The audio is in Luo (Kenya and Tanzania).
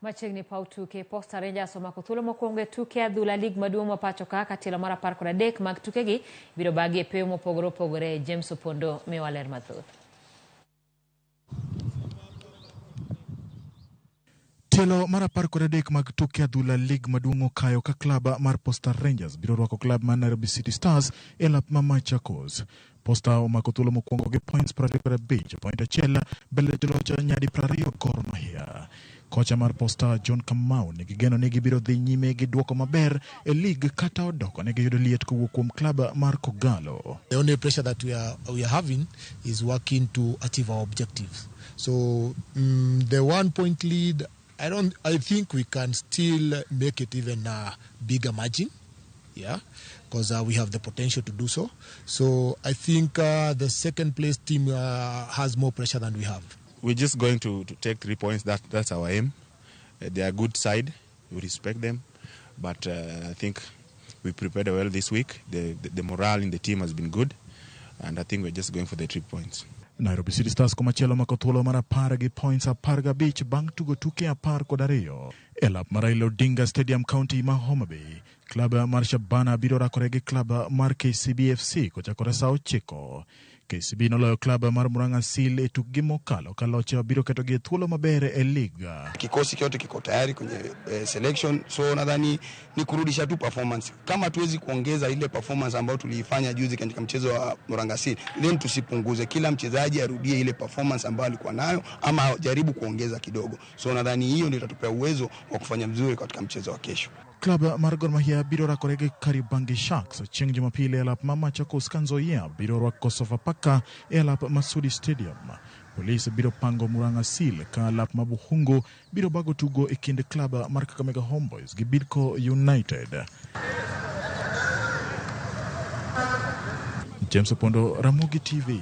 Machiegni paw tuke, Posta Rangers omako thuolo mokwongo e tuke adhula lig maduong' ma pacho ka ka tielo mar 13 mag tukegi ibiro bagi e pewo mopogore opogore. James Opondo miyowa ler mathoth. Tielo mar 13 mag tuke adhula lig maduong' okayo ka klab mar Posta Rangers biro rwako klab mar Nairobi City Stars e lap ma Machakos. Posta omako thuolo mokwongo gi points 25, point achiel mbele joloch nyadi 20 Gor Mahia. Kocha mar Posta John Kamau nigi geno ni gibiro dhi nyime gi duoko maber e lig kata odoko ne giyudo liet kowuok kuom klab mar Kogalo. The only pressure that we are having is working to achieve our objectives. So the 1 point lead, I don't. I think we can still make it even a bigger margin. Yeah, because we have the potential to do so. So I think the second place team has more pressure than we have. We're just going to take 3 points. That's our aim. They are a good side. We respect them, but I think we prepared well this week. The morale in the team has been good, and I think we're just going for the 3 points. Nairobi City Stars komachielo omako thuolo mar 10 gi points 15 bang' tugo tuke 12. E lap mar Raila Odinga Stadium, County ma Homa Bay, klab mar Shabana biro rakore gi klab mar KCB FC kochakore sa 9. KCB noloyo klab mar Murang'a Seal e tukgi mokalo ka loch biro ketogi e thuolo maber e lig. Kikosi chote kiko tayari kwenye selection, so nadhani ni kurudisha tu performance. Kama hatuwezi kuongeza ile performance ambayo tuliifanya juzi katika mchezo wa Murang'a Seal, then tusipunguze. Kila mchezaji arudie ile performance ambayo alikuwa nayo ama jaribu kuongeza kidogo. So nadhani hiyo ndio itatupea uwezo wa kufanya vizuri katika mchezo wa kesho. Klab mar Gor Mahia biro rakore gi Kariobangi Sharks chieng' Jumapili e lap ma Machakos ka Nzoia biro rwako Sofapaka e lap ma Sudi Stadium. Polis biro pango Murang'a Seal ka lap ma Bukhungu biro bago tugo e kind klab mar Kakamega Homeboys gi Bidco United. James Opondo, Ramogi TV.